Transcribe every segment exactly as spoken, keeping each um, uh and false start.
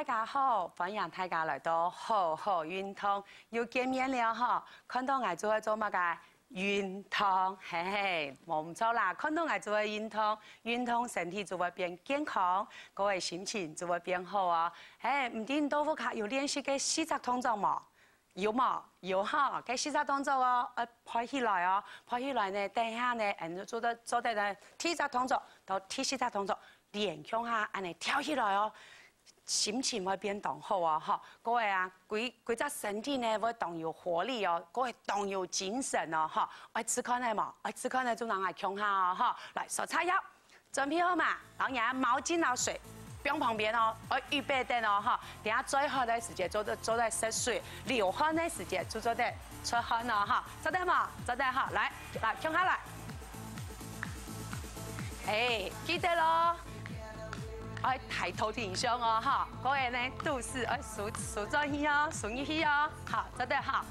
大家好，歡迎大家來到好好運動，又見面了吼。看到𠊎就會做麼个？運動，嘿嘿，無毋著啦。看到𠊎就會運動，運動身體就會變健康，各位心情就會變好哦。嘿，毋知你到屋下有練習該四隻動作無？ 有無？有吼，該四隻動作哦，愛背起來哦，背起來呢，等下呢，𠊎等做得做得呢，第一隻動作到第四隻動作，連共下恁仔跳起來哦，心情會變當好哦，吼。各位啊，歸歸隻身體呢會當有活力哦，各位當有精神哦，吼。愛試看个無？愛試看个就同𠊎共下哦，吼。來，手叉腰。 準備好嘛？然後你个毛巾摎水放旁邊哦，愛預備等哦，吼。等下最渴个時節做得做得食水，流汗个時節就做得出汗哦，吼。做得無？做得吼，來，來，共下來。哎，記得咯，愛抬頭挺胸哦，吼。各位呢，肚屎愛收收轉去哦，收入去哦，好，做得吼。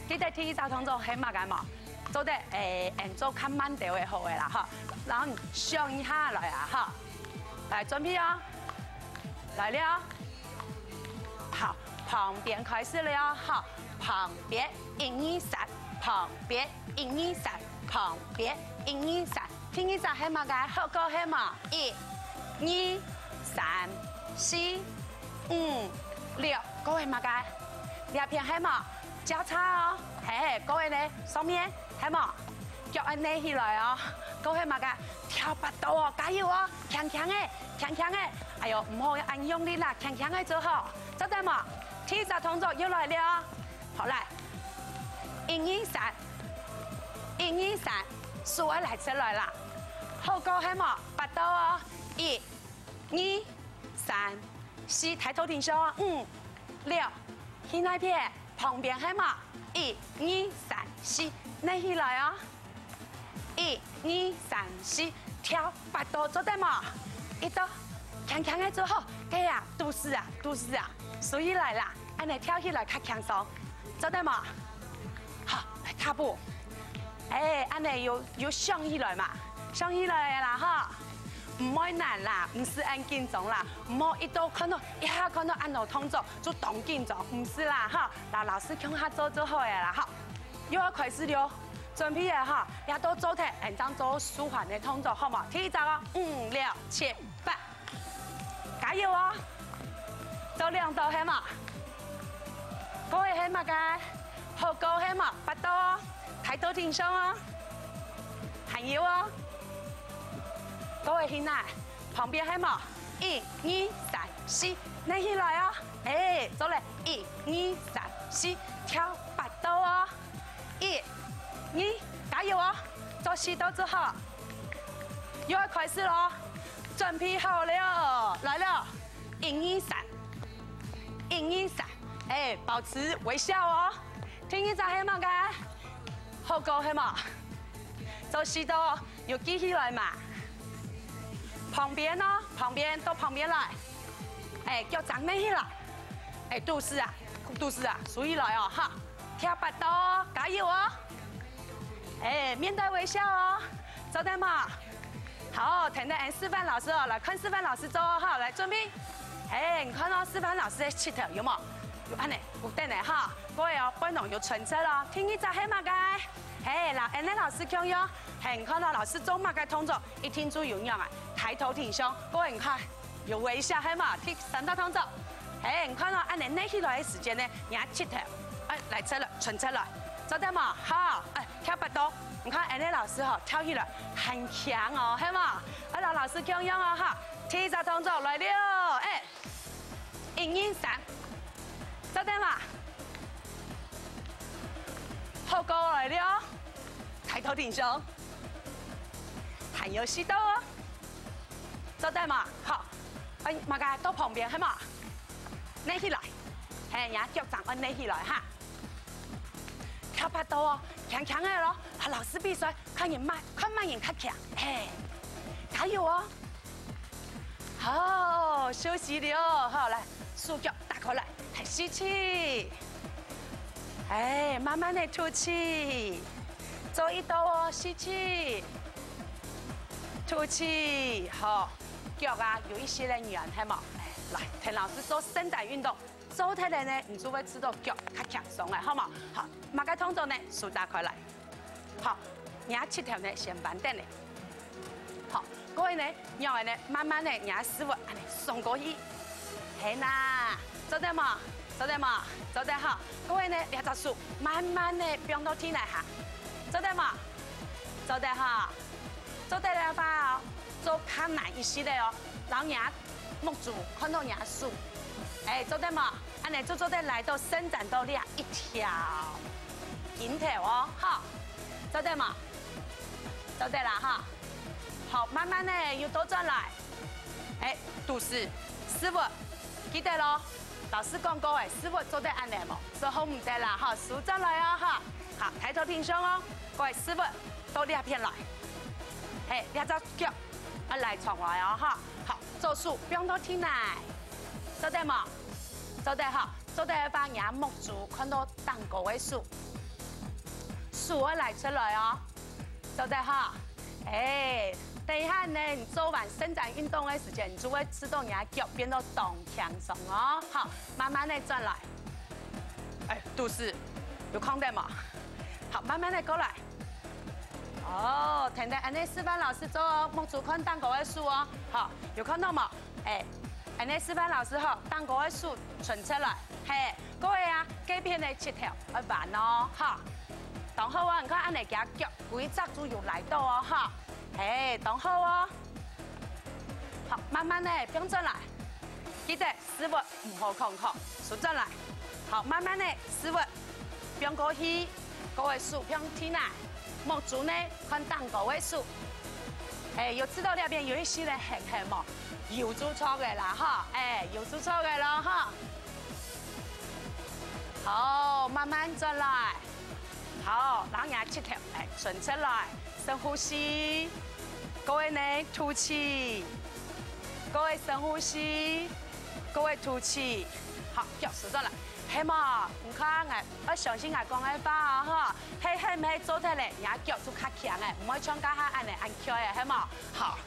記得第一隻動作係麼个無？ 做得，欸，恁做較慢兜仔好个啦，吼。然後你想一下來啊，吼。來，準備哦。來了。好，旁邊開始了，吼。旁邊，一二三，旁邊，一二三，旁邊，一二三。第二隻係麼个？好，過係無？一、二、三、四、五、六，過係麼个？這片係無？ 交叉哦，嘿，各位呢，上面，係無？腳愛躡起來哦，各位麼个？跳八度哦，加油哦，輕輕个，輕輕个，哎喲，毋好恁用力啦，輕輕个就好，做得無？第一隻動作又來了哦，好來，一二三，一二三，手愛拉出來啦，好，過係無？八度哦，一、二、三、四，抬頭挺胸哦，五、六，去哪片？ 旁邊係無？一、二、三、四，躡起來哦！一、二、三、四，跳八度，做得無？一度，輕輕个就好。該啊，肚屎啊，肚屎啊，收起來啦，恁仔跳起來較輕鬆，做得無？好，來踏步。欸，恁仔有有想起來嘛？想起來了啦吼！毋會難啦，毋使恁緊張啦，毋好一到看到一下看到恁多動作 就當緊張，毋使啦吼，摎老師共下做就好个啦吼。又愛開始了，準備个吼，這到做忒，恁正做舒緩个動作，好無？第一隻哦，五、六、七、八，加油哦！做兩到係無？過个係麼个？好，過係無？八到哦，抬頭挺胸哦，還有哦，過个係哪？ 旁邊係無？一、二、三、四，躡起來哦！欸，做了，一、二、三、四，跳八度哦！一、二，加油哦！做四到就好。又愛開始咯，準備好了，來了，一、二、三，一、二、三，欸，保持微笑哦。第二隻係麼个？好，過係無？做四到哦。 有記起來嘛？旁邊哦，旁邊，到旁邊來。欸，腳㬹躡起來。欸，肚屎啊，肚屎啊，收起來哦，哈。跳八度哦，加油哦！欸，面帶微笑哦，做得無？好，跈等𠊎示範老師哦，來看示範老師做哦，哈，來準備。欸，你看哦，示範老師个膝頭有無？有恁仔，有等个哈，各位哦，背囊有伸直哦，第二隻係麼个？ 嘿，摎𠊎等老師共樣，嘿，你看到老師做麼个動作，一定就有樣啊，抬頭挺胸。各位，你看，有微笑，係無？第三隻動作，嘿，你看到恁仔躡起來个時節呢，若膝頭，欸，來直來，伸直來，做得無？好，欸，跳八度。你看，恁仔老師吼，跳起來，還輕哦，係無？欸，摎老師共樣哦，哈。第一隻動作來了，欸，一、二、三，做得無？ 好，過來了，抬頭挺胸，還有四到哦，做得無？好，欸，麼个到旁邊係無？躡起來，嘿，若腳㬹愛躡起來哈。跳八度哦，輕輕个咯，摎老師比賽，看人麼，看麼人較輕，嘿，加油哦！ 好，休息了，好，來，手腳打開來，來，吸氣。欸，慢慢个吐氣，做一到哦，吸氣，吐氣，好，腳啊，有一息个軟，係無？欸，來，聽老師做伸展運動，做忒了呢，你就會知道腳較輕鬆了，好無？好，麼个動作呢？手打開來。好，你个膝頭呢，先彎等咧。好，各位呢，仰仔呢，慢慢的，你个屎朏恁呢送過去。係啦，做得無？做得無？做得好。各位呢，這隻手慢慢的放到地泥下，做得無？做得好。 做得个話哦，做較難一息个哦，摎若目珠看到若手，哎，做得無？恁呢就做得來到伸展到這一條筋頭哦，好，做得無？做得啦哈。好，慢慢的又倒轉來，哎，肚屎、屎朏，記得咯。老師講過个，屎朏做得恁呢無？所以毋得啦哈，收轉來哦哈。好，抬頭挺胸哦，各位屎朏 到這片來。嘿，這隻腳愛拉長來哦，哈。好，左手放到地泥，做得無？做得哈，做得个話，若目珠看到頂高个手，手愛拉出來哦，做得哈。哎，等一下呢，你做完伸展運動个時間，你就會知道你个腳變到當輕鬆哦。好，慢慢的轉來。哎，肚屎，有看到無？好，慢慢的過來。 哦，跈等恁呢示範老師做哦，目珠看頂高个手哦。好，有看到無？哎，恁呢示範老師吼，頂高个手伸出來，嘿，各位啊，這片个膝頭愛彎哦，哈。當好啊，你看恁呢佢腳歸隻就有拉到哦，哈。嘿，當好哦。好，慢慢的放轉來，記得屎朏 毋好空空，收轉來。好，慢慢的屎朏，放過去，各位手放地泥，目珠呢看頂高个手。哎，有知道這片有一息仔㤼㤼無？有就著个啦哈，哎，有就著个咯哈。好，慢慢轉來。好，摎若膝頭，哎，伸出來，深呼吸。各位呢，吐氣。 各位深呼吸，各位吐氣。好，腳收轉來，係無？你看𠊎，𠊎相信𠊎講个話啊，吼，係，係毋係做忒咧，若腳就較輕咧，毋會像這下恁呢恁翹咧，係無？好，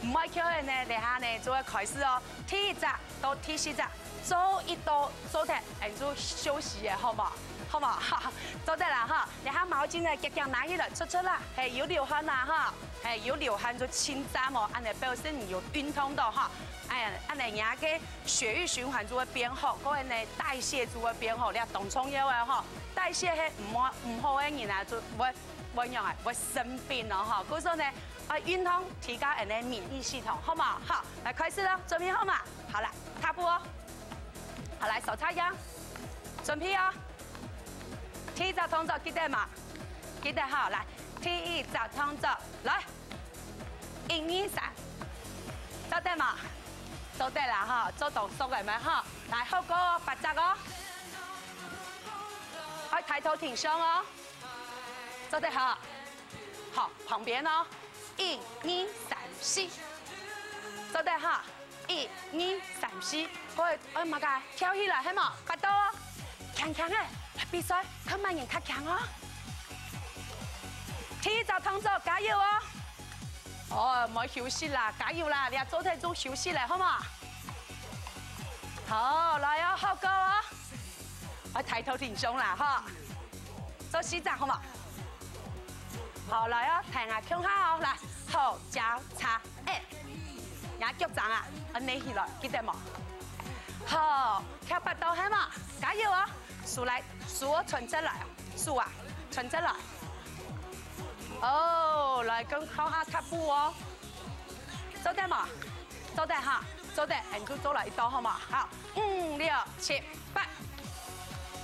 毋會翹咧呢，這下呢就會開始哦。第一隻到第四隻，做一到做忒，𠊎就休息咧，好無？好無？哈，做得啦哈，這下毛巾呢，遽遽拿起來，捽捽啦，係，有流汗啦哈。 哎，有流汗就盡讚哦，恁呢表示你有運動到哈。哎，恁呢若个血液循環就會變好，各位呢代謝就會變好，這當重要个哈。代謝係毋好，毋好个人啊，就會，會仰啊，會生病哦哈。故所呢，愛運動提高𠊎个免疫系統，好無？好，來開始咯，準備好嘛？好啦，踏步哦。好，來，手叉腰，準備哦。第一隻動作記得嘛？記得哈，來，第一隻動作，來。 一二三，做得無？做得啦哈，做當熟个咩哈？來，好，過八隻哦。愛抬頭挺胸哦，做得哈。好，旁邊哦，一二三四，做得哈。 一二三四，各位，愛麼个？跳起來，係無？八到哦，輕輕个，來比賽，看麼人較輕哦。第一隻動作，加油哦！哦，莫休息啦，加油啦，這做忒就休息咧，好無？好，來哦，好，過哦！愛抬頭挺胸啦，吼！做四隻，好無？好，來哦，大家共下哦，來，好，交叉。 哎，若腳㬹啊，愛躡起來，記得無？好，跳八到係無？加油哦！手來，手哦，伸直來，手啊，伸直來。哦，來，跟靠下踏步哦。做得無？做得哈，做得，𠊎就做了一到，好無？好，五、六、七、八。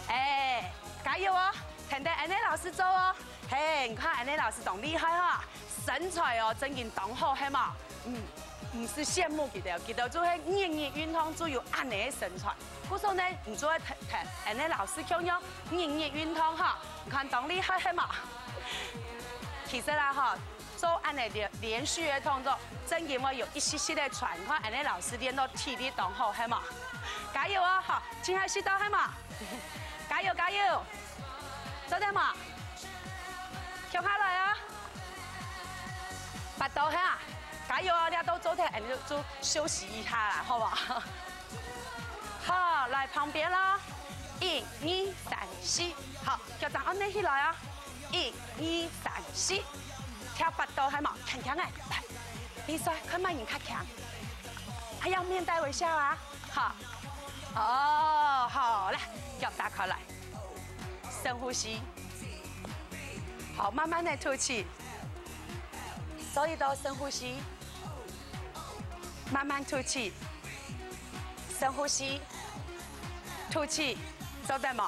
哎，加油哦！跈等𠊎个老師做哦！ 嘿，你看恁呢老師當厲害哈，身材哦，正經當好，係無？嗯，毋使羨慕佢兜，佢兜就係日日運動就有恁呢个身材。故所呢，你就愛跈，跈恁呢老師共樣日日運動哈，你看當厲害，係無？其實啦哈，做恁呢連，連續个動作，正經會有一息息个喘，你看恁呢老師練到體力當好，係無？加油哦，好，盡快食到，係無？加油，加油！ 做得無？共下來啊！八到哈，加油啊！這到做忒，恁呢就，就休息一下啦，好無？來旁邊囉，一、二、三、四，好，腳㬹愛躡起來哦，一、二、三、四，跳八到係無？輕輕仔，來，比賽看麼人較輕，還要面帶微笑啊，好，哦，好，來，腳打開來，深呼吸，好，慢慢的吐氣，做一到深呼吸。 慢慢吐氣，深呼吸，吐氣，做得無？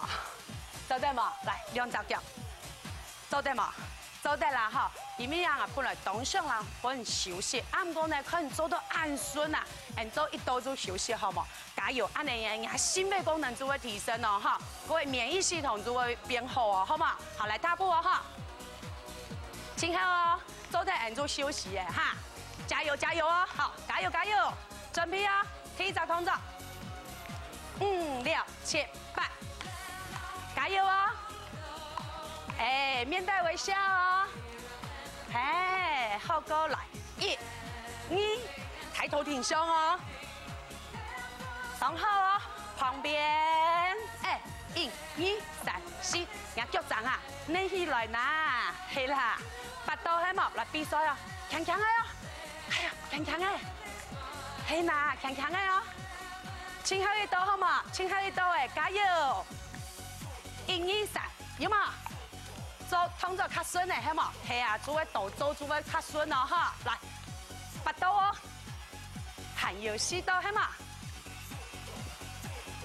做得無？來，兩隻腳，做得無？做得啦吼！因為啊，本來當想啦，分休息，啊毋過呢，看你做到恁順啊，恁做一到就休息好無？加油，恁呢呢，你个心肺功能就會提升哦吼，各位免疫系統就會變好哦，好無？好，來踏步哦吼，盡好哦。 做得恁就休息仔哈，加油加油哦！好，加油加油！準備哦，第一隻動作，五、六、七、八，加油哦！哎，面帶微笑哦！嘿，好，過來，一、二，抬頭挺胸哦！ 當好哦，旁邊，哎，一、二、三、四，若腳㬹啊，躡起來吶，係啦，八到係無？來比賽哦，輕輕仔哦，哎呀，輕輕仔，係吶，輕輕仔哦，盡後一到好無？盡後一到誒，加油！一、二、三，有無？做動作較順誒，係無？係啊，就會多做就會較順哦，哈，來，八到哦。 還有四到係無？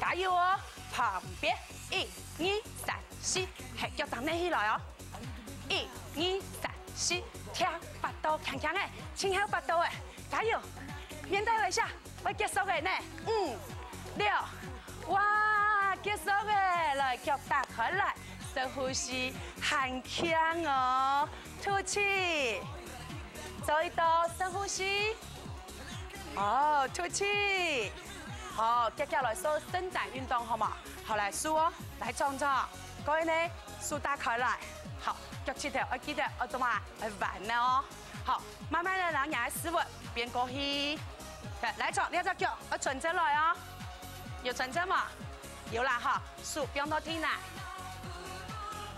加油哦！旁邊，一、二、三、四，係，腳㬹躡起來哦！一、二、三、四，跳八到，輕輕仔，盡後八到誒！加油！面帶微笑，會結束誒呢！五、六，哇，結束誒！來，腳打開來，深呼吸，還輕哦，吐氣，做一到深呼吸。 哦，吐氣。好，遽遽來做伸展運動，好無？好，來，手哦，來，長長。各位呢，手打開來。好，腳膝頭愛記得愛做麼？愛彎个哦。好，慢慢仔，摎若个屎朏變過去。來，來，長，這隻腳愛伸直來哦。有伸直無？有啦哈，手放到地泥。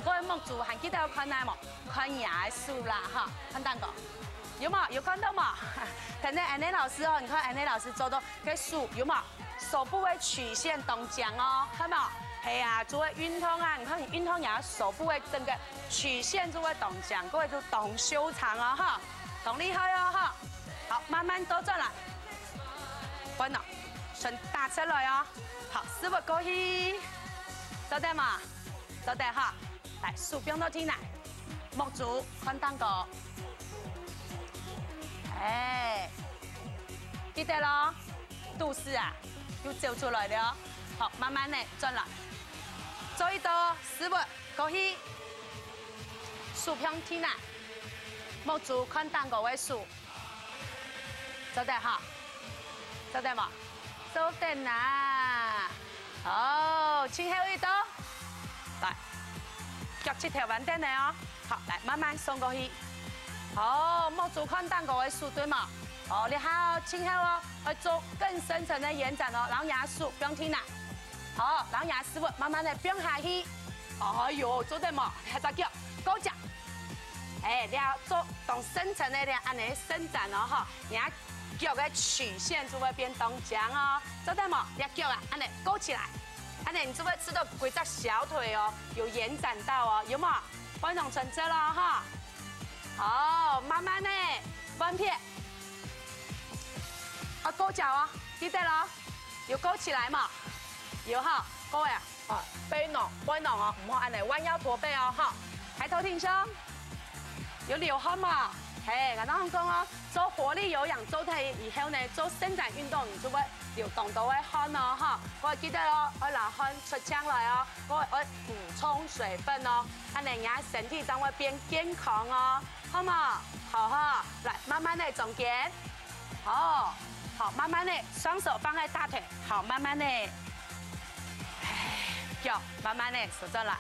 各位目珠還記得愛看哪無？看若个手啦哈，看當中。 有無？有看到無？等等，恁呢老師哦，你看恁呢老師做到个手有無？手部个曲線當靚哦，看無？係啊，做个運動啊，你看你運動若个手部个整個曲線就會當靚，各位就當修長哦，哈，當厲害哦，哈。好，慢慢倒轉來，換哦，伸打直來哦，好，屎朏過去，做得無？做得哈。 來，手放到地泥，目珠看當中。哎，記得咯，肚屎啊，又走出來了。好，慢慢仔轉來，做一到屎朏過去，手放地泥，目珠看當中个手。 做得哈？做得無？做得啦！哦，盡後一到。來，腳膝頭彎等仔哦。好，來，慢慢送過去。哦，目珠看當中个手對無？哦，這下哦，盡後哦，愛做更深層个延展哦，摎若手放地泥。好，摎若屎朏慢慢仔放下去。哎喲，做得無？這隻腳，過隻。 哎，這做當深層个這恁呢伸展哦，吼，若腳个曲線就會變當靚哦。做得無？這腳啊，恁呢勾起來，恁呢你就會知道歸隻小腿哦，有延展到哦，有無？換同伸直咯，哈。哦，慢慢仔，換片。啊，勾腳哦，記得咯，有勾起來無？有哈，各位啊。 哦，背囊，背囊哦，毋好恁呢彎腰駝背哦，吼。抬頭挺胸，有流汗無？嘿，𠊎摎你講哦，做活力有氧做忒以後呢，做伸展運動你就會流當多个汗哦，吼。各位記得哦，愛摎汗出淨來哦，各位愛補充水分哦，恁呢你个身體正會變健康哦，好無？好哈，來，慢慢仔中間。 哦，好，慢慢仔，雙手放在大腿，好，慢慢仔，哎，腳慢慢仔收轉來。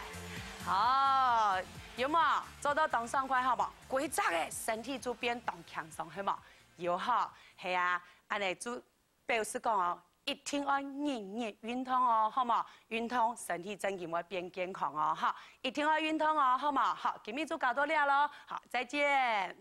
哦，有無？做到當爽快，好無？歸隻个身體就變當輕鬆，係無？有吼，係啊，恁呢就表示講哦，一定愛日日運動哦，好無？運動身體正經會變健康哦，哈！一定愛運動哦，好無？好，今日就教到這咯，好，再見。